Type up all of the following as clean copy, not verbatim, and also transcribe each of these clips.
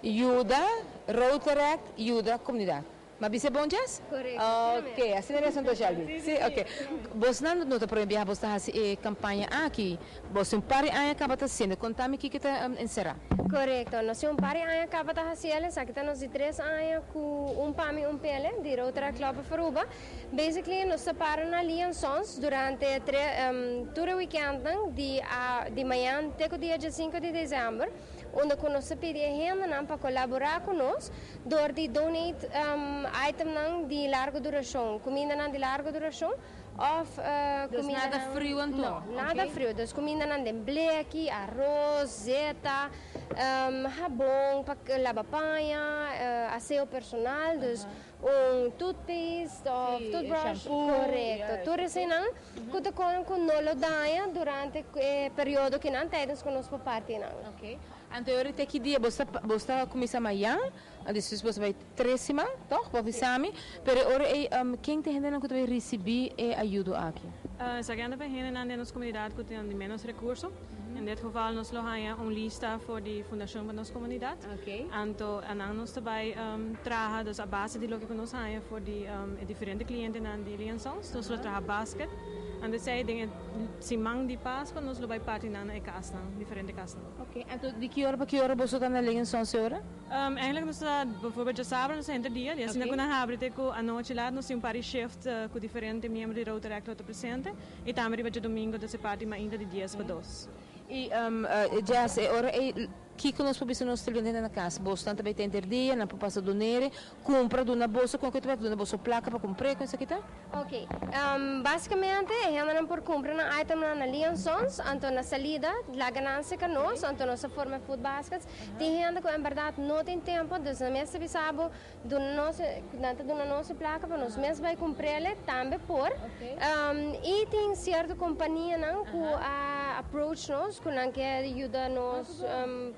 Yuda Rotaract, yuda komunidat. M'a bisa bon, Jess? Korekto. Ok, asina mes anto, Shelby. Si, ok. Bosnan no ta prome biaha bos ta hasi e kampaña aki. Bos tin un par di aña kaba ta hasiendo. Konta mi kiko ta enserá. Korekto. Nos tin un par di aña kaba ta hasi el. Esaki ta nos di tres aña ku Un Pa Mi Un P'Ele di Rotaract Club of Aruba. Basically nos ta para na Lee and Sons durante tre tur e weekendnan di di mañan te ku dia diesinko di december unda ku nos ta pidi e hendenan pa kolaborá ku nos dor di donate itemnan di largo durashon, kumindanan di largo durashon òf Dus nada kumindanan friu anto? No, nada friu. Dus kumindanan den bleki, aros, zeta, habon pa laba paña, aseo personal, dus un toothpaste of toothbrush, korekto, tur eseinan ku ta kon ku no lo daña durante e periodo kinan tijdens ku nos por parti nan. Ok, anto e ora te ki dia bo ta bo ta kuminsá mayan, despues bo ta bai tres siman, tòg? Bo bisa mi, pero e ora ei ken ta e hendenan ku ta bai risibí e ayudo aki? Esaki anda pa e hendenan den nos komunidat ku tin di ménos rekurso. In dit geval nos lo haña un lista for di Fundashon pa nos komunidat. Anto anan nos ta bai traha, dus a base di loke ku nos haña for di e diferente klientenan di Lee Sons, nos lo traha basket. Anto esei den e siman di Pasku nos lo bai parti nan na e kasnan, diferente kasnan. Ok, anto di ki ora pa ki ora boso ta na Lee Sons e ora? Eigenlijk nos ta, bijvoorbeeld djasabra nos ta henter dia, di asina ku nan habri te ku anochi laat nos tin un par di shift ku diferente miembro di Rotaract lo ta presente. I tambe riba djadumingo ta separá di mainta di dies pa dos. I Jess, e ora ei, kiko nos por bisa nos televidentenan na kas? Bosnan ta bai tenter dia, nan por pasa donere, kumpra, duna boso, kon ku ta bai duna boso plaka pa kumpr'é, kon esaki ta? Ok, basikamente e hendenan por kumpra nan itemnan na Lee and Sons, anto na salida laga nan seka nos, anto nos ta forma e food baskets. Tin hende ku en bèrdat no tin tempu, dus nan mester bisa bo, Duna nos, nan ta duna nos e plaka pa nos mes bai kumpr'el tambe por. I tin sierto kompanianan ku a approach nos ku nan ke yuda nos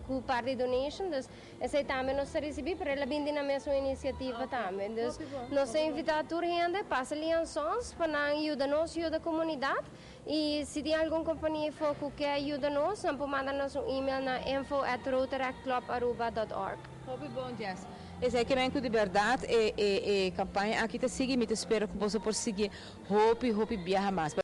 ku parti donation, dus esei tambe nos ta risibí, pero el a bin di nan mes un inisiativa tambe. Dus nos ta invitá tur hende pasa Liansons pa nan yuda nos yuda komunidat i si tin algun kompania afó ku ke yuda nos nan por manda nos un email na info@rotaractclubaruba dot org. Hopi bon, Jess. Esei ke men ku di bèrdat e e e kampaña aki ta sigui, mi ta spera ku boso por sigui hopi hopi biaha mas.